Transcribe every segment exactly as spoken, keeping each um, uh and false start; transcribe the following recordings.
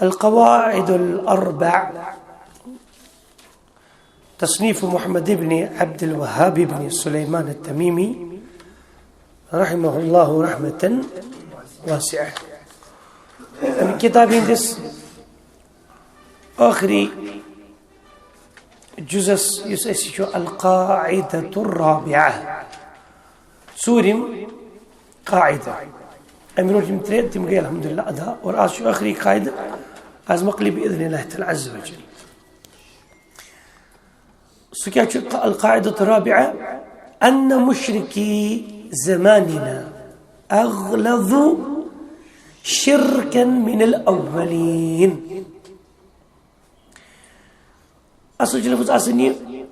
القواعد الأربع، تصنيف محمد بن عبد الوهاب بن سليمان التميمي، رحمه الله رحمة واسعة. اَمہِ کِتابہِ ہٕنٛدِس ٲخری جُزَس، یُس اَسہِ چھُ القاعدة الرابعة، ژوٗرِم قاعدہ۔ اَمہِ برونٛٹھ یِم ترٛےٚ، تِم گٔے الحمدللہ ادا۔ اور آز چھُ ٲخری قاعدہ، آز مۄکلہِ بإذن الله تعالى عز وجل۔ سُہ کیٛاہ چھُ؟ القاعدة الرابعة، أن مشركي زماننا أغلظ شركا من الأولين۔ اصل چھُ لفظ آسان یہِ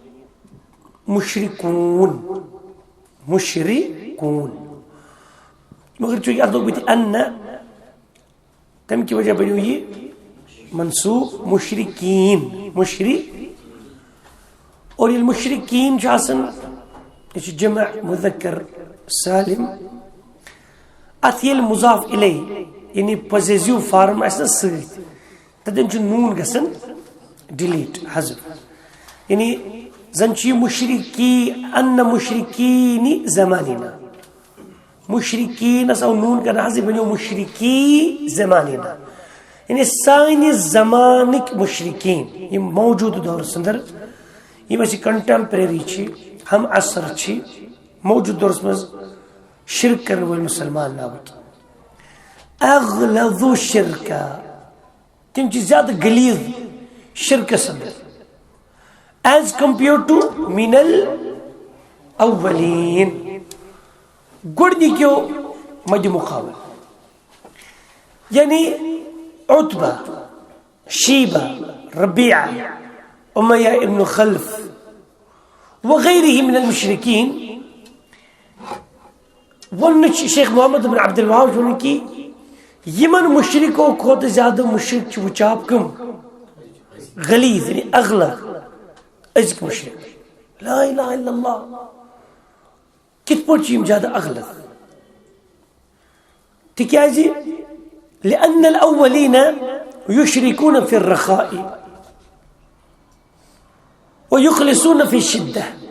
مشرکون، مشرکون، مگر چونکہ اتھ لوگ بہٕ تہِ ان، تمہِ کہِ وجہ بنیو یہِ منصوب مشرکین، مشری۔ اور ییٚلہِ مشرکین چھُ آسان، یہِ چھُ جمع مذکر سالم۔ اتھ ییٚلہِ مضاف الیہ، یعنی possessive form آسہِ نہ سۭتۍ، تتٮ۪ن چھُ نوٗن گژھان delete، حذف۔ یعنی زن چھُ یہِ مشرکی، ان مشرکین زماننا۔ مشرکینس آو نوٗن کرنہٕ، حذف، بنیو مشرکی زماننا۔ یعنی سانہِ زمانٕکۍ مشرکین، یِم موجودٕ دورس اندر، یِم اَسہِ contemporary چھِ، ہم عصر چھِ، موجودٕ دورس منٛز شرک کرن وٲلۍ مسلمان ناوٕکۍ۔ اغلظ شرکا، تِم چھِ زیادٕ غلیظ شرکس اندر as compared to من الاولین، گۄڈنِکیو مدِ مقابل۔ یعنی عتبہ، شیبہ، ربیعہ، امیہ ابن خلف وغیرہ من المشرکین۔ ووٚننہٕ چھُ شیخ محمد بن عبد الوہاب چھُ وَنان کہِ یِمن مشرکو کھۄتہٕ زیادٕ مشرک چھِ وٕچھان کم؟ غلیظ، یعنی اغلظ، أزِکۍ مشرک۔ لا الہ الا اللہ۔ کِتھ پٲٹھۍ چھِ یِم زیادٕ اغلظ؟ تِکیٛازِ لأن الأولين يشركون في الرخاء ويخلصون في الشدة۔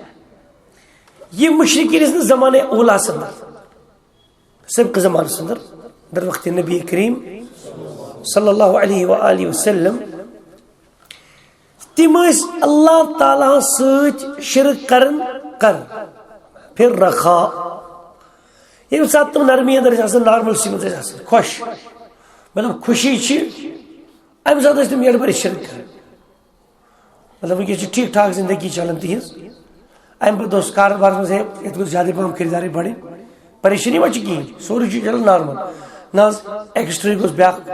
یہِ مشرکین ٲسۍ نہٕ زمانہٕ اولا اندر، سابقہٕ زمانس اندر، در وقت نبی کریم صلی اللہ علیہ وآلہ وسلم، تِم ٲسۍ اللہ تعالیٰ ہس سۭتۍ شرک کران، کر، في الرخاء۔ ییٚمہِ ساتہٕ تِم نرمی اندر ٲسۍ آسان، normalcy منٛز ٲسۍ آسان، خۄش، مطلب خوشی چھِ، اَمہِ ساتہٕ ٲسۍ تِم یٔڈ بٔرِتھ شرک کران۔ مطلب وٕنکیٚس چھِ ٹھیٖک ٹھاک زندگی چلان تِہنٛز۔ اَمہِ پتہٕ اوس کارٕبارس منٛز، ہے، یَتھ گوٚژھ زیادَے پَہَم خریٖدارٕے بَڑٕنۍ۔ پریشٲنی ما چھِ کِہیٖنۍ، سورُے چھُ چلان normal۔ نہ حظ، extra گوٚژھ بیٛاکھ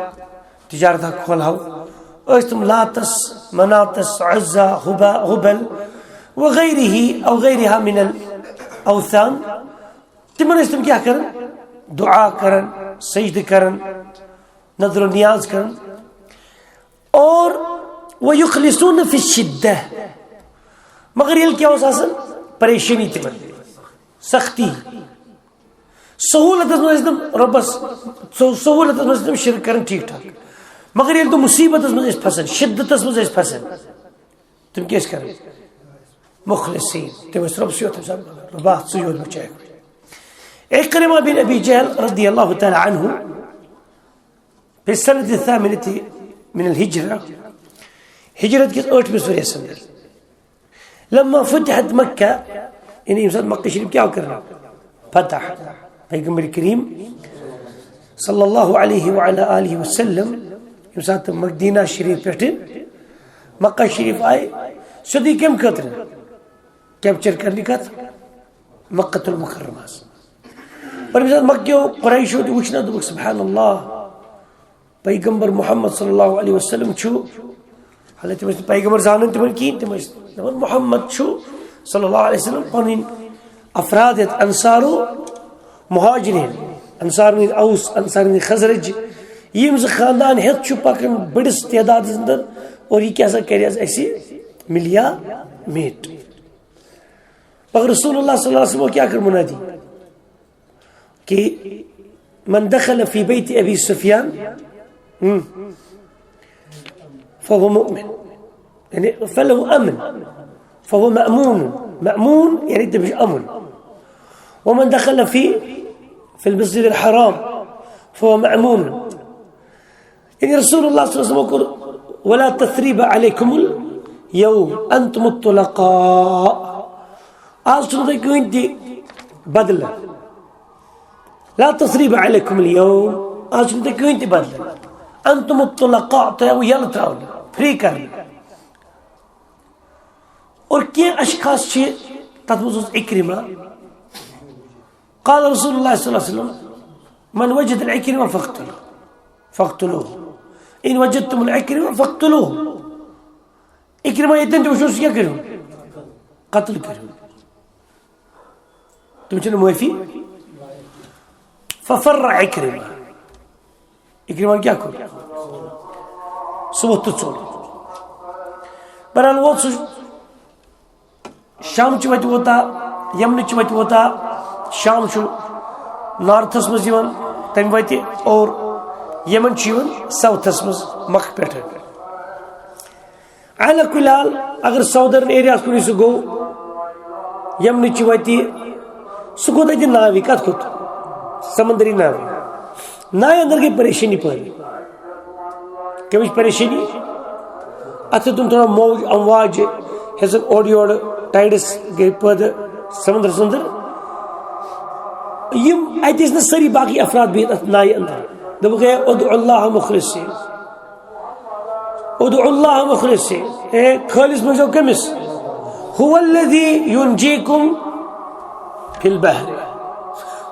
تجارت اکھ کھولہو۔ ٲسۍ تِم لاتس، مناتس، عزا، ہُبا-، ہُبل وغیرہ او غیرہا من الاوثان۔ تِمن ٲسۍ تِم کیٛاہ کران؟ دعا کران، سجدٕ کران، نذر و نیاز کران۔ اور وَيُخْلِصُونَ فِي الشِّدَّةِ، مگر ییٚلہِ کیٛاہ اوس آسان؟ پریشٲنی تِمن، سختی، سہوٗلتس منٛز ٲسۍ تِم رۄبس، سہوٗلتس منٛز ٲسۍ تِم شرک کران ٹھیٖک ٹھاک، مگر ییٚلہِ تِم مُصیٖبتس منٛز ٲسۍ پھسان، شِدتس منٛز ٲسۍ پھسان، تِم کیٛاہ ٲسۍ کران؟ مُخلِصیٖن، تِم ٲسۍ رۄبسٕے یوت، تِم ٲسۍ رۄبا، ژٕے یوت بچٲیِو۔ عکرمہ بن ابی جہل رضی اللہ تعالیٰ عنہ، في السنة الثامنة من الهجرة، ہجرت کِس ٲٹھمِس ؤریَس اندر، لما فتحت مکہ، یعنی ییٚمہِ ساتہٕ مکہ شریف کیٛاہ آو کرنہٕ؟ فتح۔ پیغمبر کریم صلی اللہ علیہ وعلی آلہ وسلم، ییٚمہِ ساتہٕ مدینہ شریف پٮ۪ٹھٕ مکہ شریف آیہِ، سیوٚدُے کَمہِ خٲطرٕ؟ Capture کرنہٕ خٲطرٕ مکہ المکرمہ۔ اور ییٚمہِ ساتہٕ مکہ کیو قریشو تہِ وٕچھ نہ، دوٚپُکھ، سبحان اللہ، پیغمبر محمد صلی اللہ علیہ وسلم چھُ، حالانکہ تِم ٲسۍ نہٕ پیغمبر زانان تِمن کِہیٖنۍ، تِم ٲسۍ دَپان، محمد چھُ صلی اللہ علیہ وسلم پنٕنۍ افراد ہٮ۪تھ، انصار و مہاجرین، انصار من اوس، انصار من خزرج، یِم زٕ خاندان ہٮ۪تھ چھُ پکان بٔڑِس تعدادس اندر، اور یہِ کیٛاہ سا کرِ حظ اَسہِ ملیا میٹ۔ مگر رسول اللہ صلی اللہ علیہ وسلم کیٛاہ کٔر منادی؟ کہ من دخل فی بیت ابی سفیان، ہم، فهو مؤمن، يعني فله أمن، فهو مأمون. مأمون يعني تمشي أمن. ومن دخل في في المسجد الحرام فهو مأمون. يعني رسول الله صلى الله عليه وسلم يقول: ولا تثريب عليكم اليوم أنتم الطلقاء. آز چھُنہٕ تۄہہِ کٕہٕنۍ تہِ بدلہٕ۔ لا تثريب عليكم اليوم، آز چھُنہٕ تۄہہِ کٕہٕنۍ تہِ بدلہٕ۔ أنتم الطلقاء، تۄہہِ آوٕ یَلہٕ ترٛاونہٕ، free کرنہٕ۔ اور کینٛہہ اشخاص چھِ، تَتھ منٛز اوس عکرمہ۔ قال رسول الله صلى الله عليه وسلم: من وجد العكرمة فاقتلوه، فاقتلوه، إن وجدتم العكرمة فاقتلوه۔ عکرمہ ییٚتٮ۪ن تہِ وٕچھو، سُہ کیٛاہ کٔرِو؟ قتل کٔرِو۔ تِم چھِنہٕ معٲفی۔ ففر عکرمہ۔ عکرمہ کیٛاہ کوٚر؟ سُہ ووٚتھ تہٕ ژوٚل۔ بہرحال ووت سُہ شامچہِ وَتہِ ووتا، یمنٕچہِ وَتہِ ووتا۔ شام چھُ نارتھس منٛز یِوان تَمہِ وَتہِ، اور یمن چھُ یِوان ساوتھس منٛز مکھ پٮ۪ٹھٕ۔ علی کُلہِ حال، اگر ساودرن ایریاہس کُنُے سُہ گوٚو، یمنٕچہِ وَتہِ، سُہ گوٚو تَتہِ ناوِ، کَتھ کھوٚت؟ سمندری ناوِ۔ نایہِ اندر گٔے پریشٲنی پٲدٕ۔ کَمِچ پریشٲنی؟ اَتھ ہیوٚتُن تھوڑا موج امواج، ہیٚژٕن اورٕ یورٕ، ٹایڈس گٔے پٲدٕ سمندرس اندر۔ یِم اَتہِ ٲسۍ نہٕ سٲری باقٕے افراد بِہِتھ اَتھ نایہِ اندر۔ دوٚپُکھ: "ہے، ادعوا اللہ مخلصین۔" ادعوا اللہ مخلصین، اے خالص منٛگزیو کٔمِس؟ هو الذي ينجيكم في البحر۔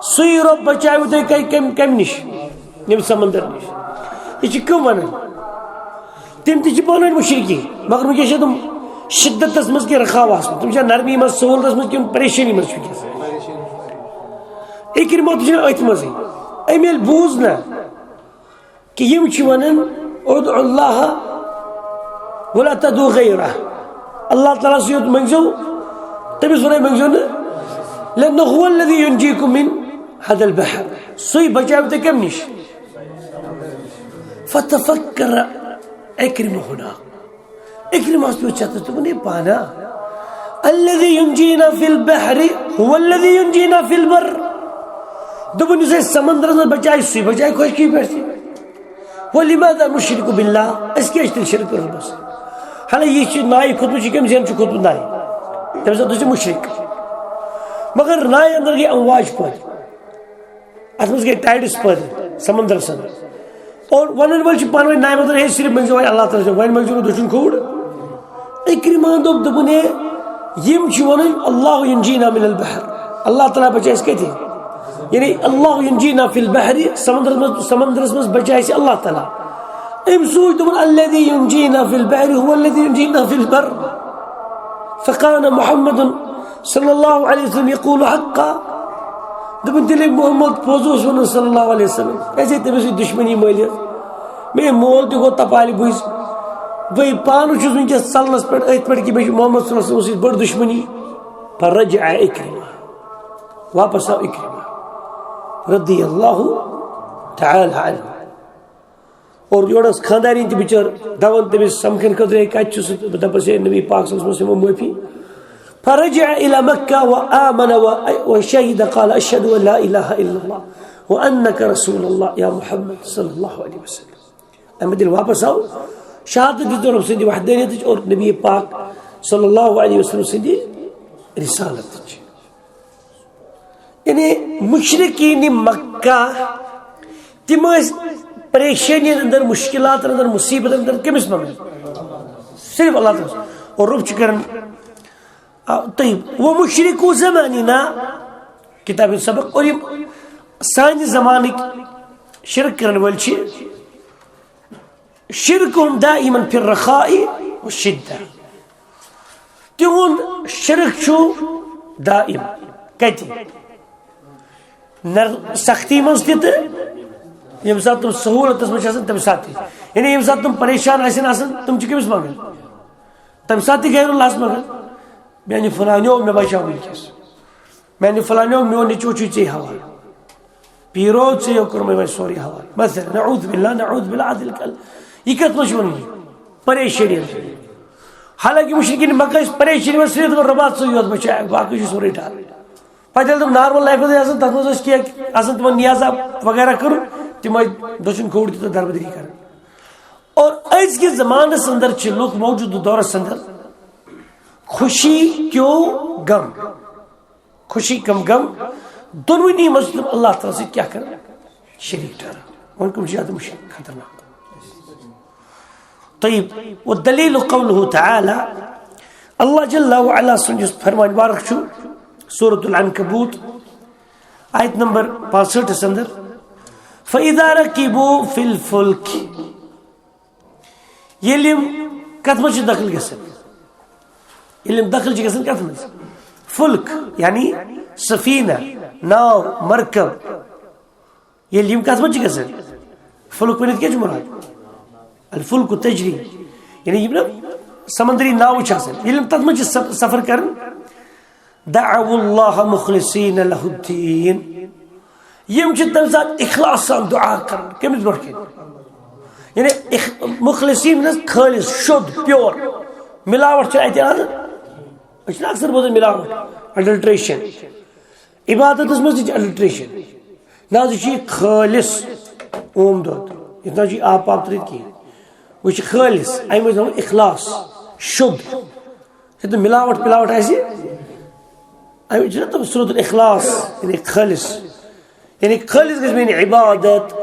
سُے رۄب بچاوِ تُہۍ کَمہِ، کَمہِ، کَمہِ نِش؟ ییٚمہِ سمندر نِش۔ یہِ چھِ کٕم وَنان؟ تِم تہِ چھِ پانہٕ ؤنۍ مُشرِکی، مگر وٕنکیٚس چھِ تِم شدتس منٛز کِنہٕ رخاوہس منٛز؟ تِم چھا نرمی منٛز، سہوٗلتس منٛز کِنہٕ پریشٲنی منٛز چھِ وٕنکیٚس؟ عکرمہ تہِ چھُنہٕ أتھۍ منٛزٕے۔ أمۍ ییٚلہِ بوٗز نہ، کہ یِم چھِ وَنان: "ادعوا اللہ ولا تدعوا غیرہ"، اللہ تعالیٰ سٕے یوت مٔنٛگزیو، تٔمِس وَنَے مٔنٛگزیو نہٕ، "لأنه هو الذي ينجيكم من هذا البحر"، سُے بچاوِ تُہۍ کَمہِ نِش؟ فتفکر عکرمہ ہنا۔ عکرمہ اوس پیوٚو چتس، دوٚپُن: "ہے پانا، الذي ينجينا في البحر هو الذي ينجينا في البر۔" دوٚپُن: "یُس اَسہِ سمندرس منٛز بچایہِ، سُے بچایہِ خۄشکی پٮ۪ٹھ تہِ۔ ولماذا نشرك بالله؟ أسۍ کیٛازِ چھِ تیٚلہِ شرک کران بس؟ حالانکہ یہِ چھِ نایہِ کھوٚتمُت، یہِ کَمہِ زَن چھُ کھوٚتمُت نایہِ؟ تَمہِ ساتہٕ اوس یہِ مُشرِک۔ مگر نایہِ اندر گٔے امواج پٲدٕ، اَتھ منٛز گٔے ٹایڈس پٲدٕ سمندرس اندر۔ اور وَنَن وٲلۍ چھِ پانہٕ ؤنۍ نایہِ منٛز، ہے، صرف مٔنٛگزیو وۄنۍ اللہ تعالیٰ، وۄنۍ مٔنٛگزیو نہٕ دٔچھُن کھووُر۔" عکرمہ دوٚپ، دوٚپُن، ہے، یِم چھِ وَنان: "اللہ ينجينا من البحر"، اللہ تعالیٰ بچایہِ اَسہِ کَتہِ؟ یعنی، "اللہ ينجينا في البحر"، سمندرس منٛز، سمندرس منٛز بچایہِ اَسہِ اللہ تعالیٰ۔ أمۍ سوٗنٛچ، دوٚپُن: "الذي ينجينا في البحر هو الذي ينجينا في البر"۔ فكان محمد صلى الله عليه وسلم يقول حقا۔ دوٚپُن، تیٚلہِ محمد پوٚز اوس وَنان صلی اللہ علیہ وسلم، اَسہِ ہے تٔمِس سۭتۍ دُشمنی مٲلِتھ۔ مےٚ مول تہِ گوٚو تپالہِ بُزۍ۔ بہٕ پانہٕ چھُس وٕنکیٚس ژَلنَس پٮ۪ٹھ أتھۍ پٮ۪ٹھ کہِ مےٚ چھُ محمد صلی اللہ علیہ وسلم سۭتۍ بٔڑ دُشمنی۔ فرجع عکرمہ، واپس آو عکرمہ رضی اللہ تعالیٰ عنہ۔ اور یورٕ ٲس خانٛدارِنۍ تہِ بِچٲر دَوان تٔمِس سَمکھنہٕ خٲطرٕ، ہے، کَتہِ چھُ سُہ؟ بہٕ دَپَس، ہے، نبی پاک صلی اللہ علیہ وسلم، معٲفی۔ فرجع إلى مكة وآمن و-، وشهد، قال: أشهد أن لا إله إلا الله وأنك رسول الله يا محمد صلى الله عليه وسلم۔ اَمہِ دِل واپس آو، شہادت دِژ رۄب سٕنٛدِ وحدانیتٕچ اور نبی پاک صلی اللہ علیہ وسلم سٕنٛدِ رسالتٕچ۔ یعنی مشرکین مکہ، تِم ٲسۍ پریشٲنین اندر، مشکلاتن اندر، مصیبتن اندر کٔمِس منٛگان؟ صرف اللہ تعالیٰ۔ اور رۄب چھُ کران، آ، طیب۔ ومشرکو زماننا، کتاب سبق، اور یِم سانہِ زمانٕکۍ شرک کرن وٲلۍ چھِ، شرکہم دائما فی الرخاء والشدہ۔ تِہُنٛد شرک چھُ دائم۔ کتہِ؟ نر-، سختی منٛز تہِ تہٕ ییٚمہِ ساتہٕ تِم سہوٗلتس منٛز چھِ آسان، تَمہِ ساتہٕ تہِ۔ یعنی ییٚمہِ ساتہٕ تِم پریشان آسن آسان، تِم چھِ کٔمِس منٛگان؟ تَمہِ ساتہٕ تہِ غیر اللہس منٛگان۔ میانہِ فلانیو، مےٚ بچاو وٕنکیٚس۔ میانہِ فلانیو، میون نیٚچوٗ چھُے ژےٚ حوالہٕ۔ پیٖرو، ژےٚ یو کوٚرمَے وۄنۍ سورُے حوالہٕ۔ مثلاً، نعوذ باللہ، نعوذ باللہ، عادل کل۔ یہِ کَتھ منٛز چھُ وَنان یہِ؟ پریشٲنی۔ حالانکہ مشرکین مکہ ٲسۍ پریشٲنی منٛز، صرف دَپان، "رۄبا، ژٕے یوت بچاو، باقٕے چھُ سورُے ٹھیٖک۔" پتہٕ ییٚلہِ تِم نارمل لایفہِ منٛز ٲسۍ آسان، تتھ منٛز ٲسۍ کینٛہہ آسان تِمن نیاز وغیرہ کرُن، تِم ٲسۍ دٔچھُن کھووُر تہِ تہٕ دربدری کران۔ اور أزکِس زمانس اندر چھِ لُکھ موجودٕ دورس اندر خوشی کیو غم، خوشی کم غم، دۄنوٕنی منٛز چھِ تِم اللہ تعالیٰ سۭتۍ کیٛاہ کران؟ شریٖک ٹھہران۔ وۄنۍ کٕم چھِ زیادٕ مُشکِل، خطرناک؟ طیب، والدلیل قوله تعالی، اللہ جل وعلا سُنٛد یُس فرمان مبارک چھُ، سورۃ العنکبوت، آیت نمبر پانٛژہٲٹھس اندر، فَإِذَا رَكِبُوا فِي الْفُلْكِ، ییٚلہِ یِم کتھ منٛز چھِ دٲخل گژھان؟ ییٚلہِ یِم دٲخل چھِ گژھان کتھ منٛز؟ فلک، یعنی سفینہ، ناو، مرکب۔ ییٚلہِ یِم کتھ منٛز چھِ گژھان؟ فلک ؤنِتھ کیٛاہ چھُ مراد؟ الفلک تجری، یعنی یِم نہ سمندری ناوٕ چھِ آسان، ییٚلہِ یِم تتھ منٛز چھِ سف-، سفر کران، دعوا اللہ مخلصین لہ الدین۔ یِم چھِ تَمہِ ساتہٕ اخلاص سان دعا کران۔ کٔمِس برونٛٹھ کَنہِ؟ یعنی اخ-، مخلصین means خٲلص، شُد، پیور۔ ملاوٹ چھِ اَتہِ آز۔ أسۍ چھِنہ اکثر بوزان ملاوٹ، adulteration۔ عبادتس منٛز تہِ چھِ adulteration۔ نہ حظ، یہِ چھُ یہِ خٲلص اوم دۄد، یَتھ نہ حظ چھُ یہِ آب پاپ ترٲوِتھ کِہیٖنۍ۔ وۄنۍ چھُ خٲلص، اَمہِ منٛز چھُ اِخلاص، شُد۔ ییٚتہِ نہٕ ملاوٹ پلاوٹ آسہِ، اَمہِ چھُنہ تِم سورۃ الاخلاص، یعنی خٲلص، یعنی خٲلص گژھِ میٛٲنۍ عبادت،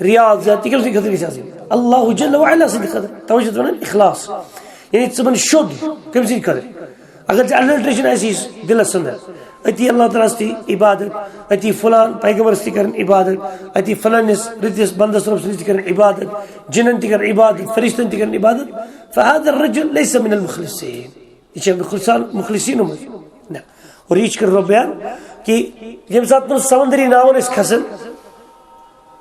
ریاضت، یہِ کٔمۍ سٕنٛدِ خٲطرٕ گژھِ آسٕنۍ؟ اللہ جل وعلا سٕنٛدِ خٲطرٕ۔ تَوَے چھِ اَتھ وَنان اِخلاص، یعنی ژٕ بَن شُد کٔمۍ سٕنٛدِ خٲطرٕ؟ اگر ژےٚ adulteration آسہِ یہِ دِلَس اندر، أتی اللہ تعالیٰ ہَس تہِ عبادت، أتی فلان پیغمبرَس تہِ کَرٕنۍ عبادت، أتی فلٲنِس رٕتِس بندَس رۄب سٕنٛدِس تہِ کَرٕنۍ عبادت، جِنَن تہِ کَرٕنۍ عبادت، فرشتَن تہِ کَرٕنۍ عبادت، فهذا الرجل ليس من المخلصين۔ یہِ چھِ مخلصان، مخلصیٖنو منٛز نہ۔ اور یہِ چھِ کٔر رۄب بیان کہِ ییٚمہِ ساتہٕ تِم سمندری ناوَن ٲسۍ کھسان،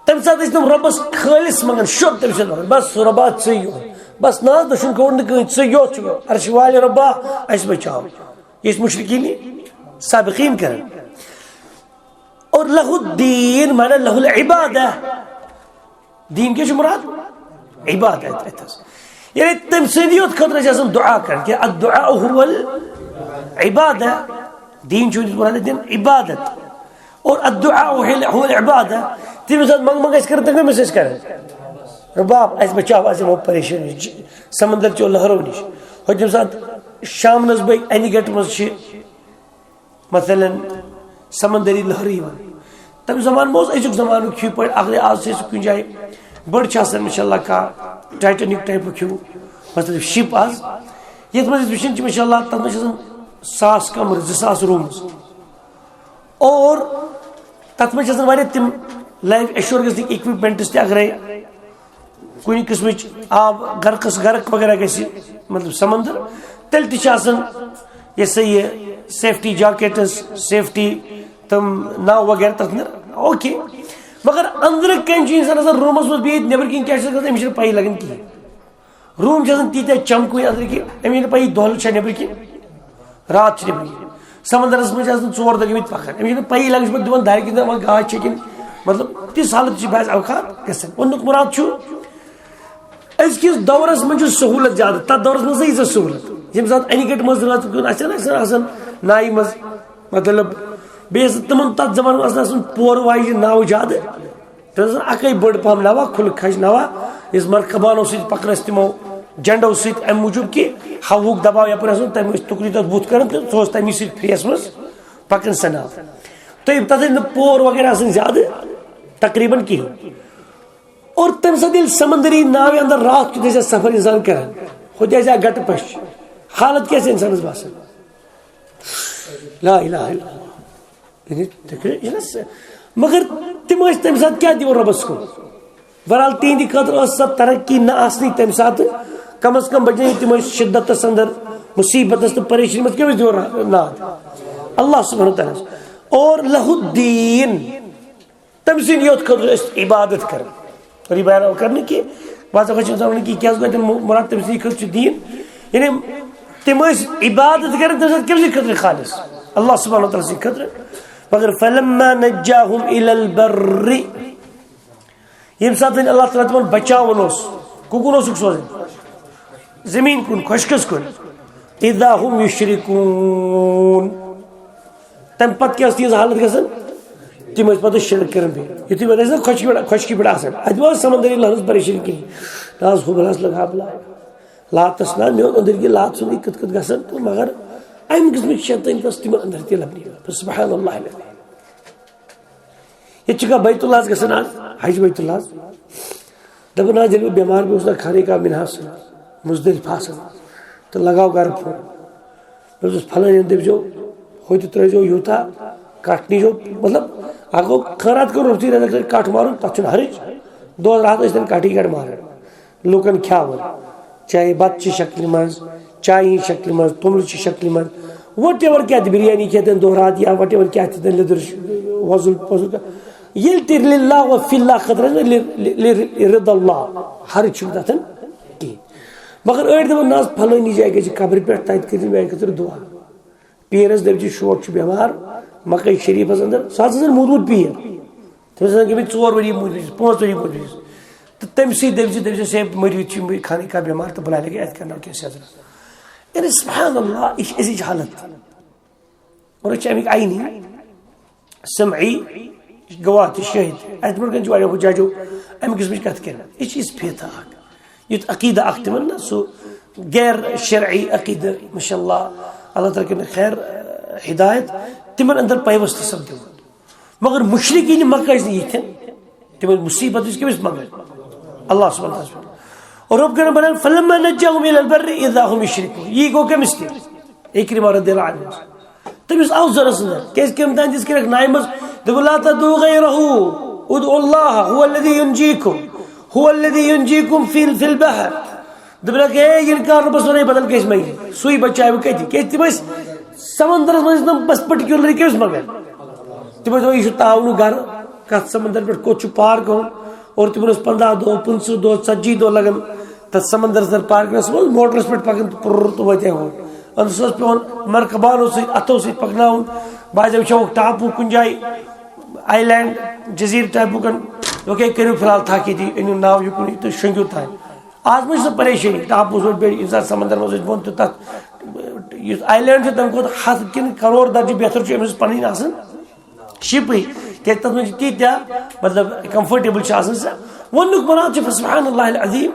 تَمہِ ساتہٕ ٲسۍ تِم رۄبَس خٲلص منٛگان، شُد تٔمۍ سُنٛد منٛگان، بس رۄبا ژٕے یوت، بس نہ حظ دٔچھُن کھووُر نہٕ کٕہٕنۍ، ژٕے یوت چھُ، عرشہِ والہِ رۄبا اَسہِ بچاو۔ یہِ ٲسۍ مشرکین سابقین کران۔ اور لہ الدین معنی لہ العبادہ۔ دیٖن کیٛاہ چھُ مُراد؟ عبادت۔ اَتہِ حظ۔ یعنی تٔمۍ سٕنٛدِ یوت خٲطرٕ چھِ آسان دُعا کَرٕنۍ، کہِ الدعاء هو العبادہ۔ دیٖن چھُ یوت مُراد دیٖن عبادت۔ اور الدعاء هو العبادہ۔ تٔمِس ساتہٕ منٛگ منٛگ اَسہِ کَران، تٔمۍ کٔمِس أسۍ کَران؟ رباب، اَسہِ بَچاو، اَسہِ یِمو پریشٲنی نِش، سمندر چو لہرو نِش۔ ہُتہِ ییٚمہِ ساتہٕ شامنَس بٲگۍ اَنہِ گَٹہِ منٛز چھِ مثلاً سمندری لہرٕ یِوان۔ تَمہِ زمانہٕ ما اوس أزیُک زمانُک ہیوٗ پٲٹھۍ، اَگرے آز چھِ أسۍ کُنہِ جایہِ بٔڑ چھِ آسان، ماشاء اللہ، کانٛہہ ٹایٹینک ٹایپُک ہیوٗ، مطلب، شِپ آز، یَتھ منٛز أسۍ وٕچھان چھِ، ماشاء اللہ، تَتھ منٛز چھِ آسان ساس کمرٕ، زٕ ساس روٗمٕز۔ اور تَتھ منٛز چھِ آسان واریاہ تِم life assurance اِکوِپمٮ۪نٛٹٕس تہِ، اَگرے کُنہِ قٕسمٕچ آب غرقس، غرق وغیرہ گژھِ، مطلب سمندر، تیٚلہِ تہِ چھِ آسان یہِ سا یہِ safety jackets، safety تِم ناو وغیرہ تتھ اندر، اوکے۔ مگر أنٛدرٕ کَنہِ چھُ انسان آسان روٗمس منٛز بِہِتھ، نیٚبرٕ کِنۍ کیٛاہ چھُ گژھان، أمِس چھَنہٕ پَیی لگان کِہیٖنۍ۔ روٗم چھِ آسان تیٖتیٛاہ چمکوٕنۍ أنٛدرٕ کِنۍ، أمِس چھَنہٕ پَیی دۄہلہِ چھا نیٚبرٕ کِنۍ۔ راتھ چھِ تِم یہِ۔ سمندرس منٛز چھِ آسان ژور دۄہ گٔمٕتۍ پکان، أمِس چھِنہٕ پَیی لگان، چھِ پَتہٕ دِوان دارِ کِنۍ دَپان گاش چھےٚ کِنہٕ، مطلب، تِژھ حالت چھِ بعض اوقات گژھان۔ وَننُک مُراد چھُ، أزکِس دورس منٛز چھُ سہوٗلت زیادٕ، تَتھ دورس منٛز ٲس ییٖژاہ سہوٗلت۔ ییٚمہِ ساتہٕ اَنہِ گٔٹۍ منٛز رٲژ کیُتھ آسہِ ہا نہ، آسہِ ہا آسان نایہِ منٛز، مطلب، بیٚیہِ ٲس نہٕ تِمن تَتھ زمانس منٛز آسان آسان پورٕ واجہِ ناوٕ زیادٕ۔ تَتھ ٲس آسان اَکٕے بٔڑ پَہَم ناوا، کھُلہٕ کھجہِ ناوا، یُس مرکبانو سۭتۍ پَکان ٲسۍ تِمو جنڈو سۭتۍ، اَمہِ موٗجوٗب کہِ ہوہُک دباو یَپٲرۍ آسان، تَمہِ ٲسۍ تُکنُے تَتھ بُتھ کَران تہٕ سُہ اوس تَمی سۭتۍ فِرٛیَس منٛز پَکان سۄ ناو۔ تہٕ تَتھ ٲسۍ نہٕ پور وغیرہ آسان زیادٕ تقریٖباً کِہیٖنۍ۔ اور تَمہِ ساتہٕ ییٚلہِ سمندری ناوِ اندر راتھ کیُتھ آسہِ ہا سفر اِنسان کران، ہُتہِ آسہِ ہا گٹہٕ پَش، حالت کیٛاہ آسہِ اِنسانَس باسان؟ لا الہ الا اللہ۔ یعنی، تُہۍ کٔرِو، یہِ نہ س-، مگر تِم ٲسۍ تَمہِ ساتہٕ کیٛاہ دِوان رۄبَس کُن؟ بہرحال، تِہِنٛدِ خٲطرٕ ٲس سۄ ترقی نہ آسنٕے تَمہِ ساتہٕ۔ کم از کم بچے تِم ٲسۍ شدتس اندر، مصیبتس تہٕ پریشٲنی منٛز کٔمِس دِوان را-، ناد؟ اللہ سبحانہ و تعالیٰ ہَس۔ اور لہ الدین، تٔمۍ سٕنٛدِ یوت خٲطرٕ ٲسۍ عبادت کران۔ اور یہِ بیان آو کرنہٕ کہِ بعض اوقات چھِ اِنسان وَنان کہِ کیٛاہ گوٚو اَتٮ۪ن مُ-، مُراد تٔمۍ سٕنٛدِ خٲطرٕ چھُ دیٖن۔ یعنی تِم ٲسۍ عبادت کران تٔمۍ سٕنٛدِ خٲطرٕ خالص، اللہ سبحانہ و تعالیٰ سٕنٛدِ خٲطرٕ۔ مگر فلما نجاہم الی البر، ییٚمہِ ساتہٕ وۄنۍ اللہ تعالیٰ تِمن بچاوان اوس، کُکُن اوسُکھ سوزان؟ زٔمیٖن کُن، خۄشکَس کُن۔ اذا هم یشرکون۔ تَمہِ پَتہٕ کیٛاہ ٲس تِہنٛز حالت گژھان؟ تِم ٲسۍ پَتہٕ شرک کران بیٚیہِ۔ یُتھُے وۄنۍ ٲسۍ نہ خۄشکی پٮ۪ٹھ، خۄشکی پٮ۪ٹھ آسان، اَتہِ ما ٲس سمندری لہرَس پریشٲنی کِہیٖنۍ۔ نہ حظ، ہُہ بَلاس لگا بلاے۔ لاتَس نہ، مےٚ اوٚن أنٛدٕرۍ کِنۍ لات ژھٕنٕے کِتھ کِتھ گژھان تہٕ مگر اَمہِ قٕسمٕکۍ شیطٲنۍ کٔژ تِمَن أنٛدٕرۍ تہِ لَبنہٕ یِوان۔ سبحان اللہ العظیم۔ ییٚتہِ چھِ کانٛہہ بیت اللہ گژھان آز، حج بیت اللہ۔ دَپان آز ییٚلہِ بہٕ بٮ۪مار پیوٚوُس نا خانہ کعبہ منہَس، مزدلفہَس، تہٕ لگاو گرٕ فون۔ مےٚ دوٚپُس، فلٲنۍ دٔپۍزیو، ہُہ تہِ ترٛٲیزیو یوٗتاہ، کَٹھ نیٖزیو، مطلب، اَکھ گوٚو خٲرات کوٚر روٚستُے رَزق سۭتۍ کَٹھ مارُن، تَتھ چھُنہٕ حرج۔ دۄہَس راتَس ٲسۍ تَن کَٹھٕے کَٹھ ماران۔ لوٗکَن کھیاوان، چاہے بَتہٕ چہِ شکلہِ منٛز، چایہِ ہِنٛز شکلہِ منٛز، توٚملہٕ چہِ شکلہِ منٛز، whatever کیٛاہ تہِ، بِریانی کھٮ۪تَن دۄہ راتھ یا whatever کیٛاہ تہِ تَن، لیٚدٕر، وۄزُل پۄزُل کانٛہہ۔ ییٚلہِ تہِ للہ و فی اللہ خٲطرٕ آسہِ، لِ-، لِ-، لِ-، رضا اللہ، حرج چھُنہٕ تَتھ کِہیٖنۍ۔ مگر أڑۍ دَپان، نہ حظ، فلٲنی جایہِ گژھِ قبرِ پٮ۪ٹھ، تَتہِ کٔرِو میٛانہِ خٲطرٕ دُعا۔ پیٖرَس دٔپۍ زِ شوٹ چھُ بٮ۪مار مکہ شریٖفَس اندر، سُہ حظ ٲسۍ موٗدمُت پیٖر۔ تٔمِس ہسا گٔمٕتۍ ژور ؤری موٗدمٕتِس، پانٛژھ ؤری موٗدمٕتِس۔ تہٕ تٔمۍ سٕے دٔپۍ زِ، دٔپۍ زِ، "ہے، مٔرِتھ چھُ یِمٕے خانہ کعبہ بٮ۪مار تہٕ بہٕ لالہِ اَتہِ کرناو کینٛہہ سیزرا۔" یعنی سبحان اللہ، یہِ چھِ أزِچ حالت۔ اور أسۍ چھِ اَمِکۍ عینی، سمعی، گواہ تہِ، شٲہِد تہِ۔ اَتہِ برونٛٹھ کَنہِ چھِ واریاہو ججو اَمہِ قٕسمٕچ کَتھ کَران۔ یہِ چھِ یِژھ فیتھا اَکھ، یُتھ عقیدٕ اَکھ تِمَن نہ، سُہ غیر شرعی عقیدٕ، ماشاء اللہ، اللہ تعالیٰ کٔرِنۍ خیر، ہدایت، تِمَن اندر پیوست سپدیومُت۔ مگر مشرکین مکہ ٲسۍ نہٕ یِتھٮ۪ن، تِم ٲسۍ مصیبت وِزِ کٔمِس منٛگان؟ اللہ سبحانہ وتعالیٰ۔ اور رب کرن بنان، "فلما نجاهم الى البر اذا هم يشركون"۔ یی گوٚو کٔمِس تہِ؟ اکرمہ رضی اللہ عنہ۔ تٔمِس آو ضرورت سٕنٛز۔ کیٛازِ کٔمۍ تام دِژ کِرکھ نایہِ منٛز، دوٚپُن، "لا تدعوا غیرہ، ادعوا اللہ، هو الذی ینجیکم، هو الذی ینجیکم فی، فی البحر۔" دوٚپنَکھ، "ہے، ییٚلہِ کانٛہہ رۄبَس وَنَے بدل کیٛاہ چھِ منٛگہِ؟ سُے بچاوِ کٔتہِ؟" کیٛازِ تِم ٲسۍ سمندرَس منٛز ٲسۍ تِم بس پٔٹِکیوٗلرلی کٔمِس منٛگان؟ تِم ٲسۍ دَپان، "یہِ چھُ تاونُک گرٕ، کَتھ سمندر پٮ۪ٹھ کوٚت چھُ پار گژھُن؟" اور تِمَن اوس پنٛداہ دۄہ، پٕنٛژٕہ دۄہ، ژتجی دۄہ لگان تَتھ سمندرَس اندر پار گژھنَس منٛز، موٹرَس پٮ۪ٹھ پَکان تہٕ پُرُر تہٕ وٲتۍ ہا ہور۔ أمِس اوس پٮ۪وان مرکبانو سۭتۍ، اَتھو سۭتۍ پَکناوُن۔ بعضے وٕچھو ٹاپوٗ کُنہِ جایہِ، آیلینڈ، جزیٖرٕ ٹایپُک، دوٚپُکھ، "ہے، کٔرِو فی الحال تھکھ ییٚتی، أنِو ناو یُکُن تہٕ شۄنٛگِو تام۔" آز ما چھِ سۄ پریشٲنی، ٹاپوٗ اوس بیٚیہِ ییٚمہِ ساتہٕ سمندر منٛز أسۍ بۄن تہٕ تَتھ، یُس آیلینڈ چھُ، تَمہِ کھۄتہٕ ہَتھ کِنہٕ کرور درجہٕ بہتر چھُ أمِس پَنٕنۍ آسان شِپٕے، کیٛازِ تَتھ منٛز چھِ تیٖتیٛاہ، مطلب، کمفٲٹیبٕل چھِ آسان سۄ۔ ووٚننُکھ مراد چھُ، فسبحان اللہ العظیم،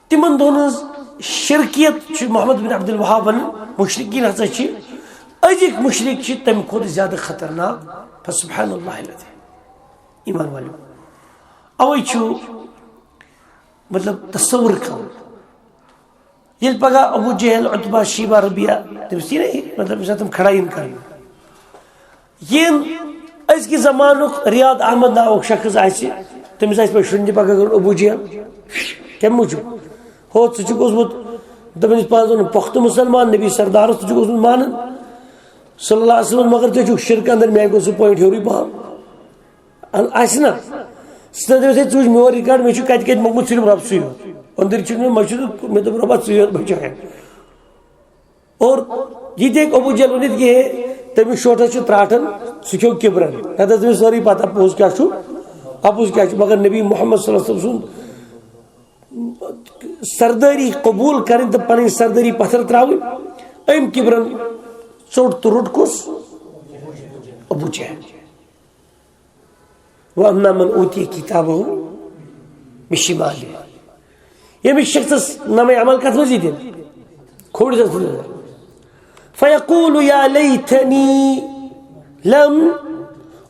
تِمن دۄہن ہٕنٛز شرکیت چھِ محمد بن عبد الوہاب ونان، مشرکین ہسا چھِ، أزِکۍ مشرک چھِ تمہِ کھۄتہٕ زیادٕ خطرناک۔ فسبحان اللہ العظیم۔ ایمان والٮ۪و، اوے چھُ، مطلب، تصور کرُن، ییٚلہِ پگاہ ابو جہل، عتبہ، شیبہ، ربیعہ، تٔمِس یی نہ، مطلب، ییٚمہِ ساتہٕ تِم کھڑا یِن کرنہٕ۔ یِم أزکہِ زمانُک ریاض احمد ناوُک شخص آسہِ، تٔمِس آسہِ پَتہٕ شُرٮ۪ن تہِ پَگاہ کَرُن ابوٗ جہل۔ کَمہِ موٗجوٗب؟ ہو، ژٕ چھُکھ اوسمُت، دَپان چھُس پانَس وَنان، پۄختہٕ مُسلمان، نبی سردارَس، ژٕ چھُکھ اوسمُت مانان، صلی اللہ علیہ وسلم، مگر ژٕ چھُکھ شِرکہٕ اَندَر، مےٚ گوٚو سُہ point ہیوٚرُے پَہَم۔ اَن-، آسہِ نا؟ سُہ دَپہِ، "ہے، ژٕ وٕچھ میون record، مےٚ چھُ کَتہِ کَتہِ موٚنگمُت صرف رَب سُے یوت۔ أنٛدٕرۍ چھُنہٕ مےٚ، مےٚ چھُنہٕ، مےٚ دوٚپ رَبَس سُے یوت بَچاوِ۔" اور یہِ تہِ ہیٚکہِ ابوٗ جہل ؤنِتھ کہِ ہے، تٔمِس شوٹھس چھُ ترٛاٹھن، سُہ کھیوٚو کِبرن۔ نتہٕ ٲس تٔمِس سٲرٕے پتہ پوٚز کیٛاہ چھُ، اَپُز کیٛاہ چھُ۔ مگر نبی محمد صلی اللہ علیہ وسلم سُنٛد سردٲری قبوٗل کرٕنۍ تہٕ پنٕنۍ سردٲری پتھر ترٛاوٕنۍ، أمۍ کِبرن ژوٚٹ تہٕ روٚٹ کُس؟ ابوٗ جہل۔ وَأَمَّا مَنْ أُوتِيَ كِتَابَهُ بِشِمَالِهِ۔ ییٚمِس شخصس نامہ عمل کتھ منٛز یی دِنہٕ؟ کھوورِس منٛز۔ فَيَقُولُ يَا لَيْتَنِي لَمْ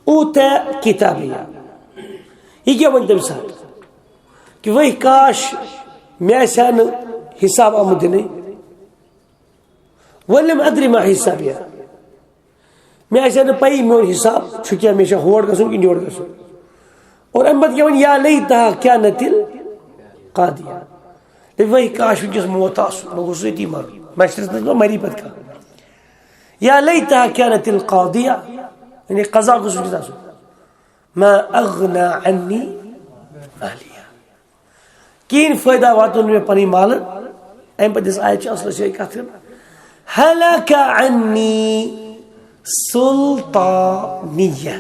أُوتَ كِتَابِيَهْ۔ یہِ کیٛاہ وَنہِ تَمہِ ساتہٕ؟ کہِ وہی کاش مےٚ آسہِ ہا نہٕ حساب آمُت دِنَے۔ وَلَمْ أَدْرِ مَا حِسَابِيَهْ۔ مےٚ آسہِ ہا نہٕ پَیی میون حساب چھُ کیٛاہ، مےٚ چھا ہور گژھُن کِنہٕ یور گژھُن۔ اور اَمہِ پَتہٕ کیٛاہ وَنہِ؟ یا لیتہا کانت القاضیہ۔ دَپہِ، وہی کاش وٕنکیٚس موت آسُن، بہٕ گوٚژھُس أتی مَرُن۔ محشرَس منٛز ما مَری پَتہٕ کانٛہہ؟ یا لیتہا کانت القاضیہ، یعنی قضا گوٚژھ وٕنکیٚس آسُن۔ ما اغنا عنی مالیہ۔ کِہیٖنۍ فٲیدٕ واتُن مےٚ پَنٕنۍ مالَن۔ اَمہِ پَتہٕ یُس آیت چھِ اَصلَس یِہوٚے کَتھ کَران، ہلک عنی سلطانیہ۔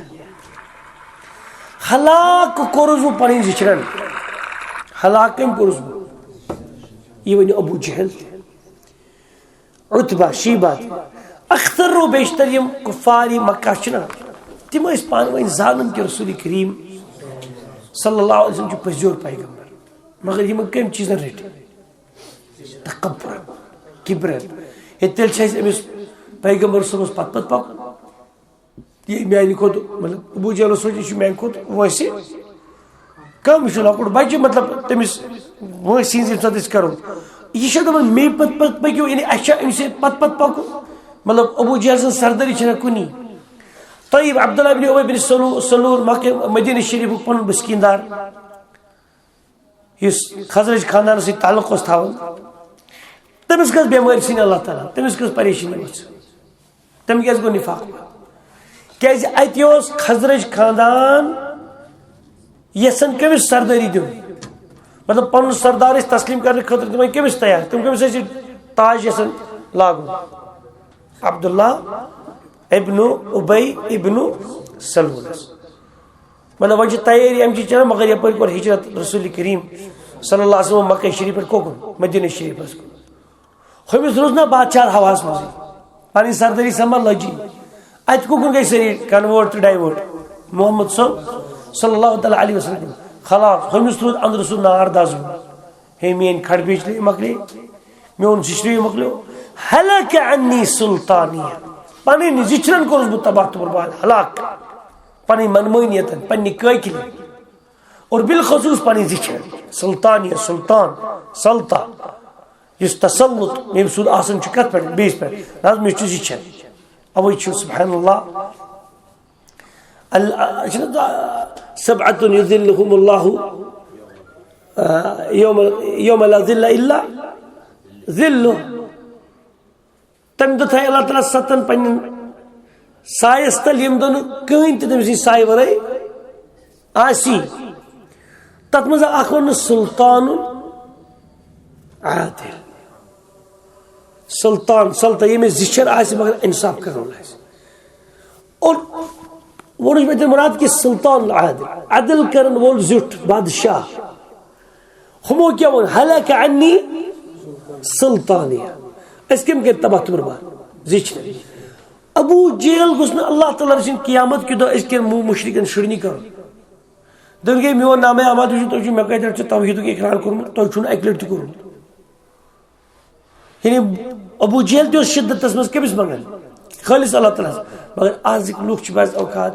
ہلاک کوٚرُس بہٕ پَنٕنۍ زِچھرَن۔ ہلاک کٔمۍ کوٚرُس بہٕ؟ یہِ ؤنِو ابو جہل تہِ، عتبہ، شیبہ تہِ۔ اکثر و بیشتر یِم کفار مکہ چھِنہ، تِم ٲسۍ پانہٕ ؤنۍ زانان کہِ رسول کریم صلی اللہ علیہ وسلم چھُ پٔزیور پیغمبر، مگر یِمن کٔمۍ چیٖزن رٔٹۍ؟ تکبر، کبر۔ ہے، تیٚلہِ چھِ اَسہِ أمِس پیغمبر صٲبس پتہٕ پتہٕ پکُن۔ یہِ میانہِ کھۄتہٕ، مطلب، ابو جہلس سونٛچ، یہِ چھُ میانہِ کھۄتہٕ وٲنٛسہِ کم، یہِ چھُ لۄکُٹ بچہِ، مطلب، تٔمِس وٲنٛسہِ ہٕنٛز ییٚمہِ ساتہٕ أسۍ کرو، یہِ چھا دپان مے پتہٕ پتہٕ پٔکِو، یعنی اَسہِ چھا أمِس سۭتۍ پتہٕ پتہٕ پکُن؟ مطلب، ابو جہل سٕنٛز سردٲری چھنہ کُنی۔ طیب، عبداللہ بن ابی بن سلو-، سلول، مکہ، مدینہ شریفُک پنُن بسکیٖن دار، یُس خزرج خاندانس سۭتۍ تعلق اوس تھاوان، تٔمِس کٔژ بٮ۪مٲرۍ ژھٕنۍ اللہ تعالیٰ، تٔمِس کٔژ پریشٲنی ؤژھ، تٔمۍ کیازِ گوٚو نفاق؟ کیازِ اَتہِ اوس خزرج خاندان یژھان کٔمِس سردٲری دیُن؟ مطلب، پنُن سردار ٲسۍ تسلیٖم کرنہٕ خٲطرٕ تِم ٲسۍ کٔمِس تیار؟ تِم کٔمِس ٲسۍ یہِ تاج یژھان لاگُن؟ عبداللہ ابن ابی ابن سلولس۔ مطلب، وۄنۍ چھِ تیٲری اَمہِ چی چلان، مگر یَپٲرۍ کوٚر ہِجرت رسول کریم صلی اللہ علیہ وسلم مکہ شریف پٮ۪ٹھ کوٚکُن؟ مدینہ شریفس کُن۔ ہُمِس روٗز نہ بادشاہ ہواہَس منٛزٕے، پنٕنۍ سردٲری سما لٔجی۔ اَتہِ کوٚکُن گٔے سٲری convert تہٕ divert محمد صٲب صلی اللہ تعالیٰ علیہ وسلم کُن۔ خلاص، ہُمِس روٗد أنٛدرٕ سُہ نار دَزوُن۔ ہے، میٛٲنۍ کھڑ بجلی مۄکلے، میون زِچھرٕے مۄکلیو۔ ہلک عنی سلطانیہ، پنٕنۍ زِچھرن کوٚرُس بہٕ تباہ تہٕ برباد، ہلاک۔ پنٕنۍ منمٲنیتن، پننہِ کٲکِلہِ، اور بالخصوٗص پنٕنۍ زِچھر۔ سلطانیہ، سلطان، سلطہ، یُس تسلط ییٚمہِ سُنٛد آسان چھُ کتھ پٮ۪ٹھ؟ بیٚیِس پٮ۪ٹھ۔ نہ حظ، مےٚ چھُ زِچھر۔ اوے چھُ سبحان اللہ، ال-، چھُنہ، سبعة یظلهم اللہ، آ، یوم، یوم لا ظل الا ظلہ۔ تمہِ دۄہ تھایہِ اللہ تعالیٰ ستن پننٮ۪ن سایس تل، ییٚمہِ دۄہ نہٕ کٕہٕنۍ تہِ تٔمۍ سٕنٛدِ سایہِ ورٲے آسی۔ تتھ منٛز اکھ ووٚن سلطان عادل۔ سلطان، سلطان ییٚمِس زِچھر آسہِ مگر انصاف کرن وول آسہِ۔ اور ووٚنُس مےٚ تٔمۍ مراد کہِ سلطان عادل، عدل کرن وول زیُٹھ بادشاہ۔ ہُمو کیٛاہ ووٚن؟ ہلک عنی سلطانیہ۔ أسۍ کٔمۍ کٔرۍ تباہ تہٕ برباد؟ زِچھر۔ ابو جہل گوٚژھ نہٕ اللہ تعالیٰ رٔچھِنۍ قیامت کہِ دۄہ أزکٮ۪ن مُ-، مُشرِکن شُرنی کرُن۔ دٔپِن گٔے میون نامے اعمال تُہۍ چھِو، تُہۍ چھِو مےٚ کَتہِ چھُ توحیٖدُک اقرار کوٚرمُت، تۄہہِ چھُو نہٕ اَکہِ لَٹہِ تہِ کوٚرمُت۔ یعنی ابو جہل تہِ اوس شدتس منٛز کٔمِس منٛگان؟ خٲلص اللہ تعالیٰ ہس۔ مگر آزٕکۍ لُکھ چھِ بعض اوقات،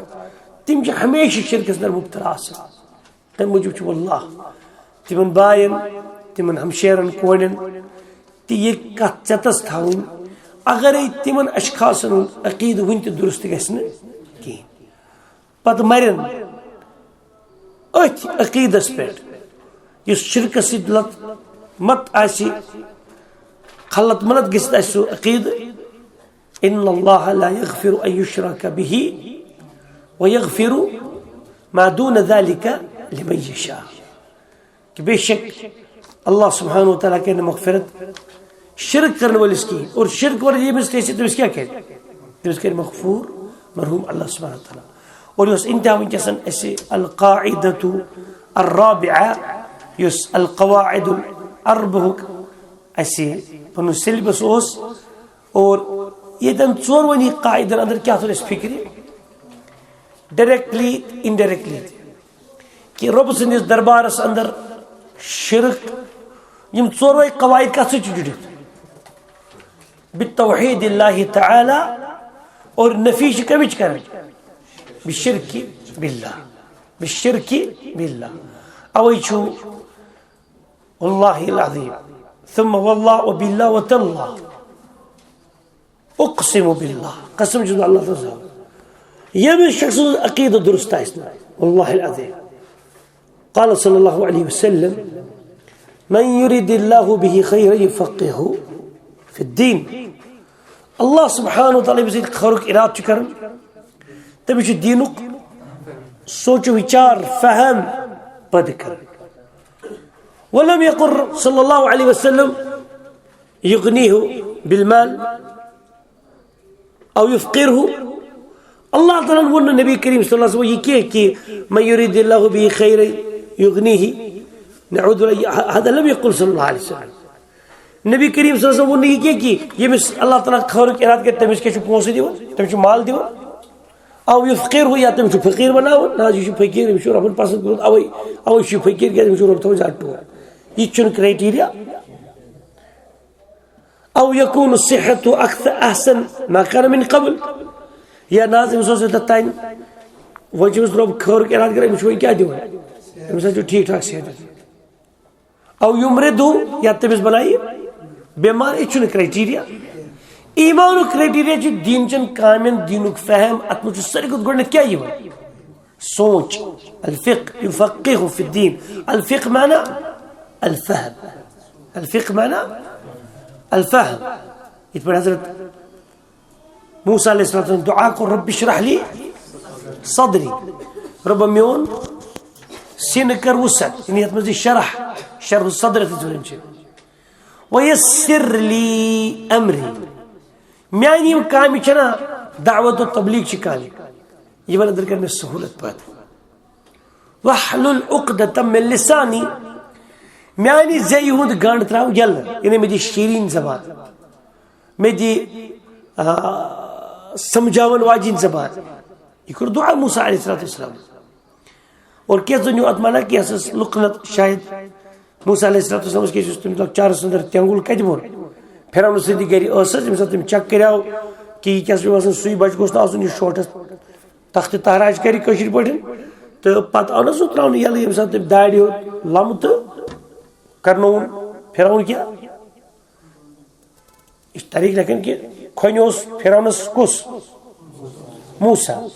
تِم چھِ ہمیشہِ شرکس اندر مبتلا آسان۔ تمہِ موٗجوٗب چھُ واللہ تِمن باین، تِمن ہمشیرن کورٮ۪ن تہِ یہِ کتھ ژٮ۪تس تھاوٕنۍ، اگرے تِمن اشخاصن ہُنٛد عقیدٕ وُنہِ تہِ درست گژھِ نہٕ کِہیٖنۍ۔ پتہٕ مرن أتھۍ عقیدس پٮ۪ٹھ، یُس شرکس سۭتۍ لت مت آسہِ، خلط ملط گٔژھِتھ آسہِ سُہ عقیدٕ۔ ان اللہ لا یغفر ان یشرک بہ ویغفر ما دون ذلک لمن یشاء۔ کہ بے شک اللہ سبحانہ و تعالیٰ کرِ نہٕ مغفرت شرک کرن وٲلِس کِہیٖنۍ۔ اور شرک ورٲے ییٚمِس تہِ آسہِ، تٔمِس کیٛاہ کرِ؟ تٔمِس کرِ مغفور مرحوم اللہ سبحانہ و تعالیٰ۔ اور یہِ اوس انتہا وٕنکیٚس اَسہِ القاعدۃ الرابعہ، یُس القواعد الاربعہُک اَسہِ پنُن syllabus اوس۔ اور ییٚتٮ۪ن ژورؤنی قاعدن اندر کیٛاہ تھوٚو اَسہِ فکرِ؟ Directly، indirectly تہِ۔ کہ رۄب سٕنٛدِس دربارس اندر شرک، یِم ژورے قواعد کتھ سۭتۍ چھِ جُڑِتھ؟ بتوحید اللہ تعالی، اور نفی چھِ کمِچ کران؟ بشرک باللہ، بشرک باللہ۔ اوے چھُ واللہ العظیم، ثم واللہ وباللہ وتاللہ۔ اقسم باللہ، قسم چھُس بہٕ اللہ تعالیٰ سٕنٛز، ییٚمِس شخص سُنٛد عقیدٕ درست آسہِ نہٕ، واللہ العظیم۔ قال صلی اللہ علیہ وسلم، من یرید اللہ بہ خیرا یفقہہ فی الدین۔ اللہ سبحانہ و تعالیٰ ییٚمِس سۭتۍ خٲرُک ارادٕ چھُ کران، تٔمِس چھُ دیٖنُک سونچ و وِچار، فہم پٲدٕ کران۔ ولم یقل صلی اللہ علیہ وسلم، یغنیہ بالمال او یفقرہ۔ اللہ تعالیٰ ہن ووٚن نہٕ نبی کریم صلی اللہ علیہ وسلم یہِ کینٛہہ کہ من یرید اللہ بہ خیرا یغنیہ۔ نعوذ باللہ، هذا لم یقل صلی اللہ علیہ وسلم۔ نبی کریم صلی اللہ علیہ وسلم ووٚن نہٕ یہِ کینٛہہ کہِ ییٚمِس اللہ تعالیٰ خٲرُک اِرادٕ کَرِ، تٔمِس کیٛاہ چھُ پونٛسہٕ دِوان، تٔمِس چھُ مال دِوان۔ او یُفقِرہُ، یا تٔمِس چھُ فقیٖر بَناوُن۔ نہ حظ، یہِ چھُ فقیٖر، أمِس چھُ رۄبَن پَسنٛد کوٚرمُت، اَوَے، اَوَے چھُ یہِ فقیٖر، کیٛازِ أمِس چھُ رۄب تھاوُن زیادٕ ٹوٹھ۔ یہِ تہِ چھُنہٕ کرٛایٹیٖریا۔ او یکون صحت اکثر احسن ما کان من قبل، یا نہ حظ، أمِس اوس یوٚتَتھ تام، وۄنۍ چھُ أمِس رۄب خٲرُک اِرادٕ کَران، أمِس چھُ وۄنۍ کیٛاہ دِوان؟ أمِس حظ چھُ ٹھیٖک ٹھاک صحت۔ او یمرض، یا تٔمِس بنایہِ بٮ۪مار، یہِ چھُنہٕ کرٛایٹیٖریا۔ ایٖمانُک کرٛایٹیٖریا چھُ دیٖن چٮ۪ن کامٮ۪ن دیٖنُک فہم، اَتھ منٛز چھُ ساروی کھۄتہٕ گۄڈٕنٮ۪تھ کیٛاہ یِوان؟ سونٛچ۔ الفقہ، یفقہ فی الدین۔ الفقہ معنی الفہم۔ الفقہ معنی الفہم۔ یِتھ پٲٹھۍ حضرت موسیٰ علیہ السلام دعا کوٚر، "رب اشرح لی صدری"، رۄبہ میون سینہٕ کر وسعت، یعنی یتھ منٛز یہِ شرح، شرح الصدر یتھ أسۍ ونان چھِ، "ویسر لی امری"، میانہِ یِم کامہِ چھِ نا، دعوت و تبلیغ چھِ کامہِ، یِمن اندر کر مےٚ سہولت پٲدٕ۔ واحلل عقدة من لسانی، میانہِ زیہِ ہُنٛد گنڈ تراو یلہٕ، یعنی مےٚ دِ شیرین زبان، مےٚ دِ، آ، سمجھاون واجِنۍ زبان۔ یہِ کوٚر دعا موسیٰ علیہ الصلوۃ والسلام۔ اور کینٛژن نیوٗ اتھ معنی کہِ یہِ ہسا ٲس لُکنت شاید موسیٰ علیہ الصلوۃ والسلام کیٛاہ چھُ تٔمِس دۄپ چارس اندر تٮ۪نٛگُل کتہِ بوٚر؟ فرعون سٕنٛدِ گرِ ٲسٕس، ییٚمہِ ساتہٕ تٔمۍ چیک کریاو کہِ یہِ کیٛاہ چھُ آسان، سُے بچہِ گوٚژھ نہٕ آسُن یُس شوٹھس تخت تہراج کرِ کٲشِر پٲٹھۍ۔ تہٕ پتہٕ آو نہ سُہ تراونہٕ یَلہٕ، ییٚمہِ ساتہٕ تٔمۍ دارِ ہیوٚت لَمہٕ تہٕ کرنووُن فرعون کیٛاہ؟ یہِ چھُ طریٖق لیکھان کہِ کھۄنہِ اوس فرعونس کُس؟ موسیٰ۔ أمۍ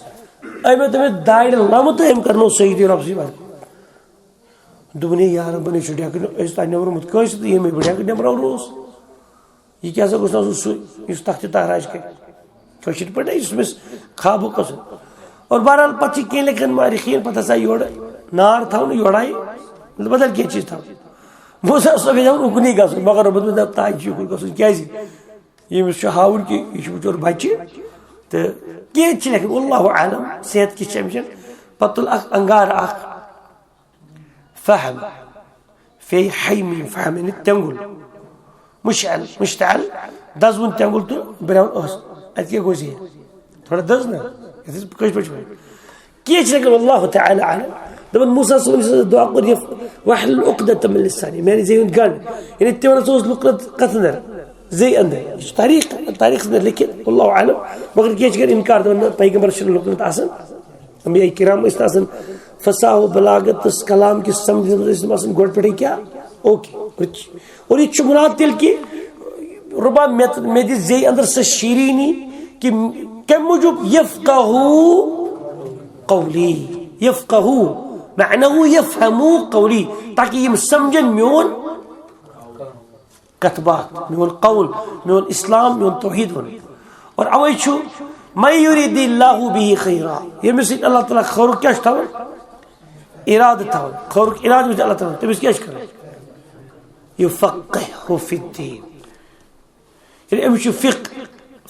ہیوٚت تٔمِس دارِ لَمہٕ تہٕ أمۍ کرنوو سجدٕ رۄبسٕے منٛز۔ دوٚپُن، "ہے یا رب، بہٕ نے چھُ ڈٮ۪کہٕ، أسۍ تۄہہِ نٮ۪برومُت کٲنٛسہِ تہٕ ییٚمہِ بہٕ ڈٮ۪کہٕ نٮ۪براونووُس۔ یہِ کیٛاہ سا گوٚژھ نہٕ آسُن سُے، یُس تخت تہراج کرِ؟" کٲشِر پٲٹھۍ، یُس أمِس خوابُک اوس۔ اور بہرحال، پتہٕ چھِ کینٛہہ لیکھان مؤرخیٖن، پتہٕ ہسا یورٕ نار تھاونہٕ، یورٕ آیہِ بدل کینٛہہ چیٖز تھاونہٕ۔ موسیٰ صٲب یژھان اُکنُے گژھُن، مگر رۄبَس دوٚپ، "نہ، تانۍ چھُ یُکُن گژھُن۔" کیٛازِ؟ ییٚمِس چھُ ہاوُن کہِ یہِ چھُ بِچور بچہِ، تہٕ کینٛہہ چھِ لیکھان، واللہ اعلم، صحت کِژھ چھِ أمِس۔ پتہٕ تُل اکھ انگارٕ اکھ، فہم، فے حیمی، فہم یعنی تٮ۪نٛگُل، مشعل، مشتعل، دزوُن تٮ۪نٛگُل تہٕ برٛونٛہہ ٲس۔ اَتہِ کیٛاہ گوٚو ژےٚ؟ تھوڑا دٔز نا؟ یَتھ ٲس کٲشِر پٲٹھۍ چھِ وَنان۔ کینٛہہ چھِ لیکھان، واللہ تعالیٰ اعلم۔ دَپان، موسیٰ صٲبَن یُس ہسا دُعا کوٚر، یہِ واحلل عقدة من لسانی، میٛانہِ زیٚیہِ ہُنٛد گنٛڈ۔ یعنی تِمَن ہسا اوس لُکنَت کَتھ اَندَر؟ زیٚیہِ اَندَر۔ یہِ چھُ تاریٖخ، تاریٖخَس اَندَر لیکھِتھ، واللہ اعلم۔ مگر کینٛہہ چھِ کران اِنکار، دَپان، نہ، پیغمبرَس چھِنہٕ لُکنَت آسان۔ انبیاء کرام ٲسۍ نہٕ آسان فصاح و بلاغت تہٕ کلام کِس سمجھنس منٛز ٲسۍ نہٕ آسان گۄڈٕ پٮ۪ٹھٕے کیٛاہ؟ اوکے۔ اور یہِ تہِ چھُ مُراد تیٚلہِ کہِ رۄبا مےٚ تہٕ، مےٚ دِ زیٚیہِ اندر سۄ شیٖریٖنی کہِ کَمہِ موٗجوٗب یفقہو قولی، یفقہو، معنہ یفہمو قولی، تاکہِ یِم سمجھن میون کتھ باتھ، میون قول، میون اسلام، میون توحید ونُن۔ اور اوے چھُ، من یرید اللہ بہ خیرا، ییٚمِس سۭتۍ اللہ تعالیٰ خٲرُک کیٛاہ چھُ تھاوان؟ ارادٕ تھاوان۔ خٲرُک ارادٕ ییٚمِس اللہ تعالیٰ، تٔمِس کیٛاہ چھُ کران؟ یفقہہ فی الدین۔ ییٚلہِ أمِس چھُ فقہ،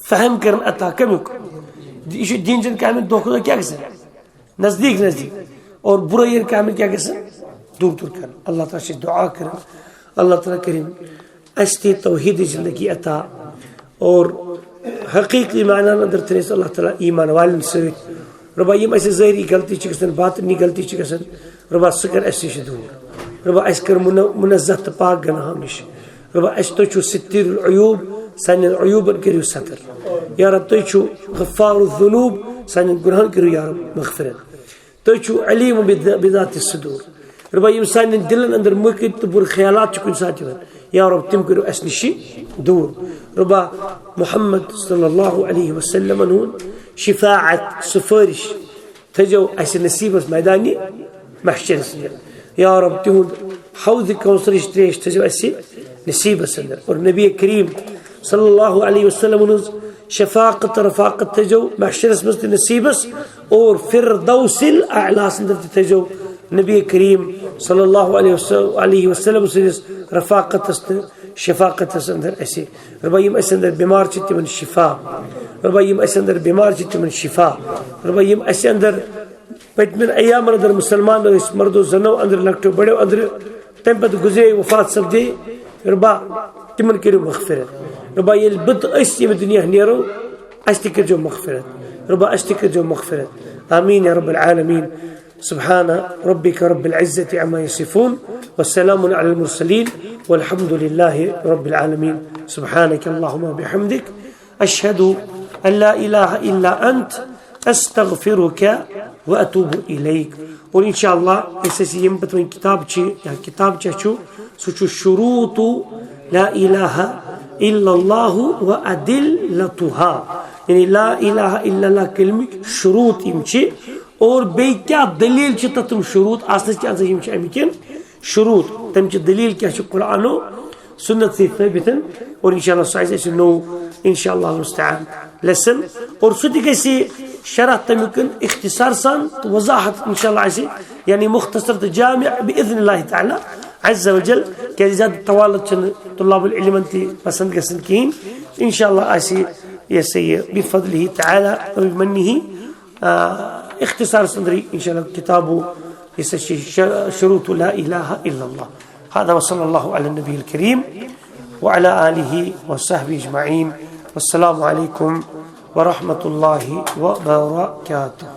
فہم کران عطا، کمیُک؟ یہِ چھُ دیٖن چٮ۪ن کامٮ۪ن دۄہ کھۄتہٕ دۄہ کیٛاہ گژھان؟ نزدیٖک نزدیٖک۔ اور بُرٲیی کامٮ۪ن کیٛاہ گژھان؟ دوٗر دوٗر کران۔ اللہ تعالیٰ چھِ دُعا کران، اللہ تعالیٰ کٔرِن اَسہِ تہِ توحیٖدٕچ زندگی عطا۔ اور حقیٖقی معنی اندر تھٲیِن اَسہِ اللہ تعالیٰ ایمان والٮ۪ن سۭتۍ۔ رۄبا، یِم اَسہِ ظٲہری غلطی چھِ گژھان، باطنی غلطی چھِ گژھان، رۄبا، سُہ کر اَسہِ نِش دوٗر۔ رۄبا، اَسہِ کر مُنہ-، مُنزہ تہٕ پاک گناہو نِش۔ رۄبا، اَسہِ، تُہۍ چھِو ستیر العیوب، سانٮ۪ن عیوبن کٔرِو ستر۔ یا رب، تُہۍ چھِو غفار الذنوب، سانٮ۪ن گناہن کٔرِو یا رب مغفرت۔ تُہۍ چھِو علیم بذ-، بذات الصدور۔ رۄبا، یِم سانٮ۪ن دِلن اندر مٔکٕرۍ تہٕ بُرٕ خیالات چھِ کُنہِ ساتہٕ یِوان، یا رب، تِم کٔرِو اَسہِ نِش دوٗر۔ رۄبا، محمد صلی اللہ علیہ وسلمن ہُنٛد شفاعت، سفٲرِش، تھٲیزیو اَسہِ نصیٖبس میدانِ محشرس اندر۔ یا رب، تِہُنٛد حوض کوثرٕچ تریش تھٲیزیو اَسہِ نصیٖبس اندر۔ اور نبی کریم صلی اللہ علیہ وسلم ہٕنٛز شفاقت، رفاقت تھٲیزیو محشرس منٛز تہِ نصیٖبس، اور فردوس الاعلیٰ ہس اندر تہِ تھٲیزیو نبی کریم صلی اللہ علیہ وسلم، علیہ وسلم سٕنٛدِس رفاقتس تہٕ شفاقتس اندر اَسہِ۔ رۄبا، یِم اَسہِ اندر بٮ۪مار چھِ، تِمن شفا۔ رۄبا، یِم اَسہِ اندر بٮ۪مار چھِ، تِمن شفا۔ رۄبا، یِم اَسہِ اندر پٔتمٮ۪ن ایامن اندر مُسلمان ٲسۍ، مردو زنو اندر، لۄکٹیو بڑیو اندر، تمہِ پتہٕ گُزرے، وفات سپدے، رۄبا، تِمن کٔرِو مغفرت۔ رۄبا، ییٚلہِ بہٕ تہٕ أسۍ ییٚمہِ دُنیا نیرو، اَسہِ تہِ کٔرۍزیو مغفرت۔ رۄبا، اَسہِ تہِ کٔرۍزیو مغفرت۔ آمین یا رب العالمین۔ سبحان ربك رب العزة عما يصفون، وسلام على المرسلين، والحمد لله رب العالمين۔ سبحانك اللهم وبحمدك، أشهد أن لا إله إلا أنت، أستغفرك وأتوب إليك۔ اور انشاءاللہ یُس اَسہِ ییٚمہِ پتہٕ وۄنۍ کِتاب چھِ، یا کِتاب کیٛاہ چھُ، سُہ چھُ شروط لا الہ الا اللہ و ادلتہا، یعنی لا الہ الا اللہ کلمٕکۍ شروط یِم چھِ، اور بیٚیہِ کیٛاہ دٔلیٖل چھِ تَتھ تِم شروط آسنَس کیٛاہ یِم چھِ اَمِکٮ۪ن شروط، تَمہِ چہِ دٔلیٖل کیٛاہ چھِ قرآن و سنت سۭتۍ ثٲبِت۔ اور انشاءاللہ سُہ آسہِ اَسہِ نوٚو، انشاءاللہ المستعان، lesson۔ اور سُہ تہِ گژھِ شرح تَمیُک اختصار سان تہٕ وضاحت انشاءاللہ آسہِ، یعنی مختصر تہٕ جامع باذن اللہ تعالی عز وجل، کیٛازِ زیادٕ طوالت چھِنہٕ طلاب العلمن تہِ پسند گژھان کِہیٖنۍ۔ انشاءاللہ آسہِ یہِ ہسا یہِ بفضلہ تعالی و بمنہ، آ، اختصار سندری انشاءاللہ کتابو یہِ ہسا چھِ ش-، شروط لا الہ الا اللہ۔ هذا وصلى الله على النبي الكريم وعلى آله وصحبه أجمعين۔ والسلام عليكم ورحمة الله وبركاته۔